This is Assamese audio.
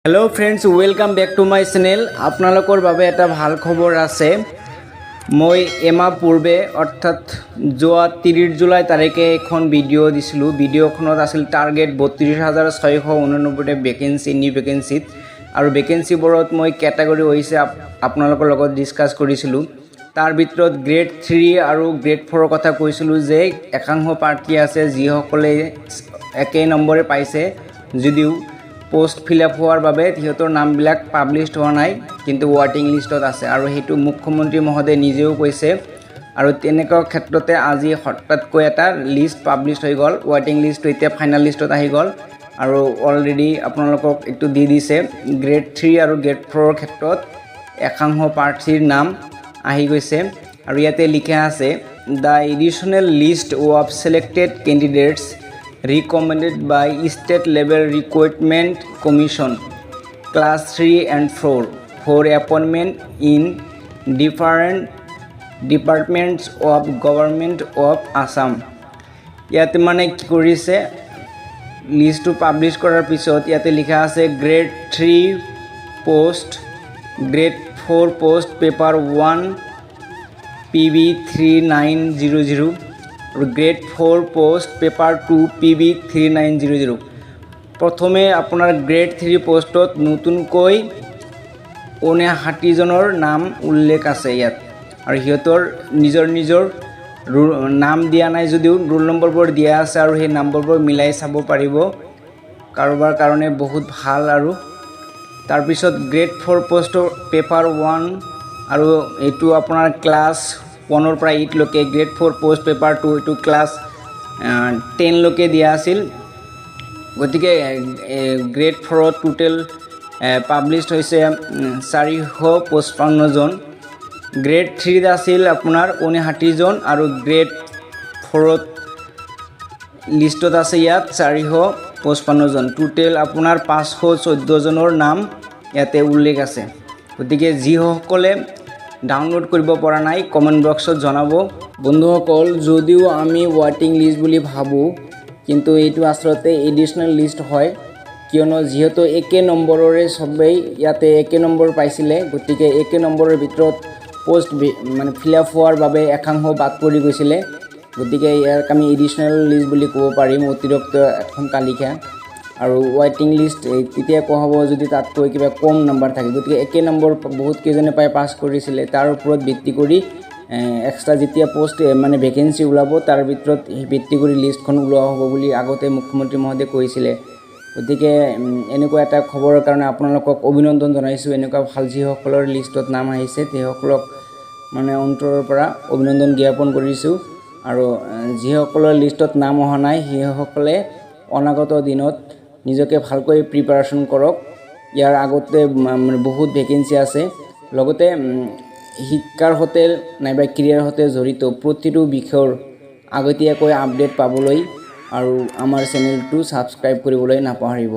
Hello friends, welcome back to my channel. আপোনালোকৰ বাবে এটা ভাল খবৰ আছে। মই এমাহ পূৰ্বে, অৰ্থাৎ যোৱা 30 জুলাই তাৰিখে এখন ভিডিঅ' দিছিলোঁ। ভিডিঅ'খনত আছিল টাৰ্গেট 32,689টা ভেকেঞ্চি, নিউ ভেকেঞ্চিত আৰু ভেকেঞ্চিবোৰত মই কেটেগৰী হৈছে আপোনালোকৰ লগত ডিছকাছ কৰিছিলোঁ। তাৰ ভিতৰত গ্ৰেড 3 আৰু গ্ৰেড 4ৰ কথা কৈছিলোঁ যে একাংশ প্ৰাৰ্থী আছে যিসকলে একেই নম্বৰে পাইছে যদিও পষ্ট ফিল আপ হোৱাৰ বাবে সিহঁতৰ নামবিলাক পাব্লিছড হোৱা নাই, কিন্তু ৱেইটিং লিষ্টত আছে আৰু সেইটো মুখ্যমন্ত্ৰী মহোদয়ে নিজেও কৈছে। আৰু তেনেকুৱা ক্ষেত্ৰতে আজি হঠাৎকৈ এটা লিষ্ট পাব্লিছ হৈ গ'ল। ৱেইটিং লিষ্টটো এতিয়া ফাইনেল লিষ্টত আহি গ'ল আৰু অলৰেডি আপোনালোকক এইটো দি দিছে। গ্ৰেড 3 আৰু গ্ৰেড 4ৰ ক্ষেত্ৰত একাংশ প্ৰাৰ্থীৰ নাম আহি গৈছে আৰু ইয়াতে লিখা আছে, "The additional list of selected candidates recommended by State Level Recruitment Commission class 3 and 4 for appointment in different departments of Government of Assam." ইয়াতে মানে কি কৰিছে, লিষ্টটো পাব্লিছ কৰাৰ পিছত ইয়াতে লিখা আছে grade 3 post, grade 4 post, paper 1 PB 3900 আৰু grade 4 post, paper 2 PB 3900। প্ৰথমে আপোনাৰ গ্ৰেড 3 পষ্টত নতুনকৈ 59জনৰ নাম উল্লেখ আছে ইয়াত আৰু সিহঁতৰ নিজৰ নিজৰ নাম দিয়া নাই যদিও ৰোল নম্বৰবোৰ দিয়া আছে আৰু সেই নম্বৰবোৰ মিলাই চাব পাৰিব। কাৰোবাৰ কাৰণে বহুত ভাল। আৰু তাৰপিছত গ্ৰেড 4 পষ্টৰ পেপাৰ 1 আৰু এইটো আপোনাৰ ক্লাছ 1ৰ পৰা 8লৈকে, গ্ৰেড 4 পষ্ট পেপাৰ 2, এইটো ক্লাছ 10লৈকে দিয়া আছিল। গতিকে গ্ৰেড 4ত টোটেল পাব্লিছড হৈছে 455জন। গ্ৰেড 3ত আছিল আপোনাৰ 59জন আৰু গ্ৰেড 4ত লিষ্টত আছে ইয়াত 455জন। টোটেল আপোনাৰ 514জনৰ নাম ইয়াতে উল্লেখ আছে। গতিকে যিসকলে ডাউনলোড কৰিব পৰা নাই, কমেণ্ট বক্সত জনাব। বন্ধুসকল, যদিও আমি ৱেইটিং লিষ্ট বুলি ভাবোঁ, কিন্তু এইটো আচলতে এডিশ্যনেল লিষ্ট হয়। কিয়নো যিহেতু একে নম্বৰৰে চবেই ইয়াতে একে নম্বৰ পাইছিলে, গতিকে একে নম্বৰৰ ভিতৰত পষ্ট মানে ফিল আপ হোৱাৰ বাবে একাংশ বাদ পৰি গৈছিলে। গতিকে ইয়াক আমি এডিশ্যনেল লিষ্ট বুলি ক'ব পাৰিম, অতিৰিক্ত এখন তালিকা। আৰু ৱেইটিং লিষ্ট তেতিয়া কোৱা হ'ব যদি তাতকৈ কিবা কম নাম্বাৰ থাকে। গতিকে একে নম্বৰ বহুত কেইজনে পাই পাছ কৰিছিলে, তাৰ ওপৰত ভিত্তি কৰি এক্সট্ৰা যেতিয়া পষ্ট মানে ভেকেঞ্চি ওলাব, তাৰ ভিতৰত ভিত্তি কৰি লিষ্টখন ওলোৱা হ'ব বুলি আগতে মুখ্যমন্ত্ৰী মহোদয়ে কৈছিলে। গতিকে এনেকুৱা এটা খবৰৰ কাৰণে আপোনালোকক অভিনন্দন জনাইছোঁ। এনেকুৱা ভাল যিসকলৰ লিষ্টত নাম আহিছে, সেইসকলক মানে অন্তৰৰ পৰা অভিনন্দন জ্ঞাপন কৰিছোঁ। আৰু যিসকলৰ লিষ্টত নাম অহা নাই, সেইসকলে অনাগত দিনত নিজকে ভালকৈ প্ৰিপাৰেশ্যন কৰক। ইয়াৰ আগতে মানে বহুত ভেকেঞ্চি আছে। লগতে শিক্ষাৰ সৈতে নাইবা ক্ৰীড়াৰ সৈতে জড়িত প্ৰতিটো বিষয়ৰ আগতীয়াকৈ আপডেট পাবলৈ আৰু আমাৰ চেনেলটো ছাবস্ক্ৰাইব কৰিবলৈ নাপাহৰিব।